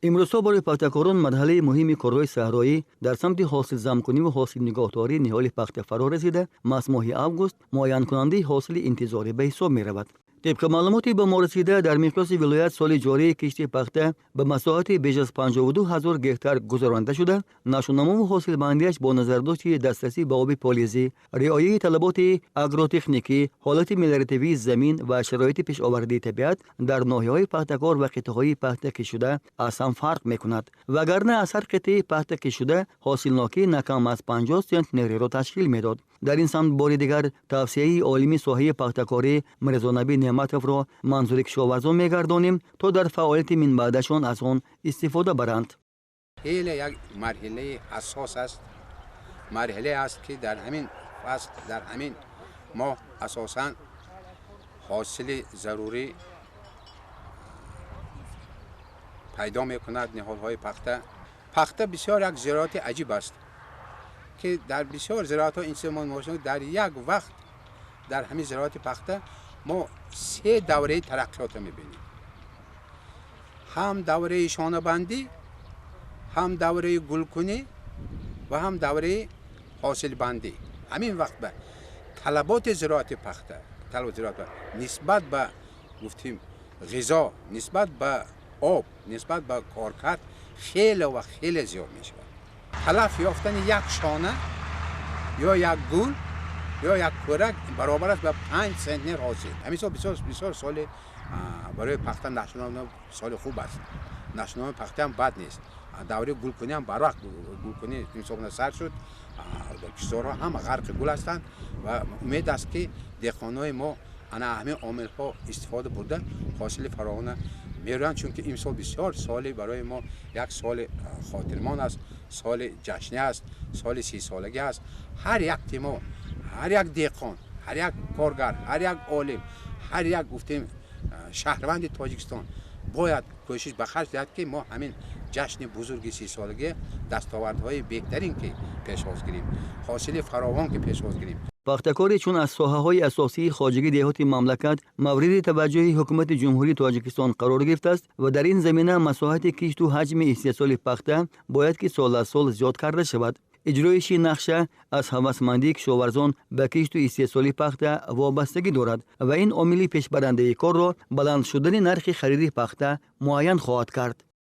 Имрӯзҳо барои пахтакорон марҳалаи муҳими корҳои саҳроӣ дар самти ҳосилзамкунӣ ва ҳосилнигоҳдории ниҳоли пахта фаро расида, маҳз моҳи август муайянкунандаи ҳосили интизорӣ ба ҳисоб меравад. Тибқи маълумоти ба мо расида, дар миқёси вилоят соли ҷории кишти пахта ба масоҳати беш аз 52 ҳазор гектар гузаронида шуда, нашъунамову ҳосилбандиаш бо назардошти дастрасӣ ба оби полизӣ, риояи талаботи агротехникӣ, ҳолати мелиоративии замин ва шароити пешовардаи табиат дар ноҳияҳои пахтакор ва қитъаҳои пахта киштшуда аз ҳам фарқ мекунад. Вагарна аз ҳар қитъаи пахта киштшуда ҳосилнокӣ на кам аз 50 центнериро ташкил медод. Дар ин самт бори дигар тавсияи олими соҳаи пахтакорӣ Мирзонаби Неъматовро манзури кишоварзон мегардонем, то дар фаъолияти минбаъдашон аз он истифода баранд. Хеле як марҳилаи ҳассос аст, марҳилае аст, ки дар ҳамин фасл, дар ҳамин моҳ асосан ҳосили зарурӣ пайдо мекунад ниҳолҳои пахта. Пахта бисёр як зироати аҷиб аст, ки дар бисёр зироатҳо ин чиз мо мошинем. Дар як вақт дар ҳамин зироати пахта мо се давраи тараққиётро мебинем: ҳам давраи шонабандӣ, ҳам давраи гулкунӣ ва ҳам давраи ҳосилбандӣ. Ҳамин вақт ба талаботи зироати пахта, талаботи зироат нисбат ба, гуфтем, ғизо, нисбат ба об, нисбат ба коркард хеле ва хеле зиёд мешавад. Талаф ёфтани як шона ё як гул ё як кӯрак баробар аст ба 5 центнер ҳосил. Ҳамин сол бисёр бисёр соли барои пахта нашъунамо соли хуб аст. Нашъунамои пахта ҳам бад нест. Давраи гулкунӣ ҳам барвақт гулкунӣ имсол сар шуд. Киштзорҳо ҳама ғарқи гул ҳастанд ва умед аст, ки деҳқонои мо ана ҳамин омилҳо истифода бурда, ҳосили фаровона мерӯянд, чунки имсол бисёр соли барои мо як соли хотирмон аст, соли ҷашнӣ аст, соли 30-солагӣ аст. Ҳар якти мо, ҳар як деҳқон, ҳар як коргар, ҳар як олим, ҳар як, гуфтем, шаҳрванди Тоҷикистон бояд кӯшиш ба харҷ диҳад, ки мо ҳамин ҷашни бузурги 30-солагӣ дастовардҳои беҳтарин ки пешвоз гирем, ҳосили фаровон ки пешвоз гирем. Пахтакорӣ чун аз соҳаҳои асосии хоҷагии деҳоти мамлакат мавриди таваҷҷӯҳи Ҳукумати Ҷумҳурии Тоҷикистон қарор гирифтааст ва дар ин замина масоҳати кишту ҳаҷми истеҳсоли пахта бояд ки сол аз сол зиёд карда шавад. Иҷроиши нақша аз ҳавасмандии кишоварзон ба кишту истеҳсоли пахта вобастагӣ дорад ва ин омили пешбарандаи корро баланд шудани нархи хариди пахта муайян хоҳад кард.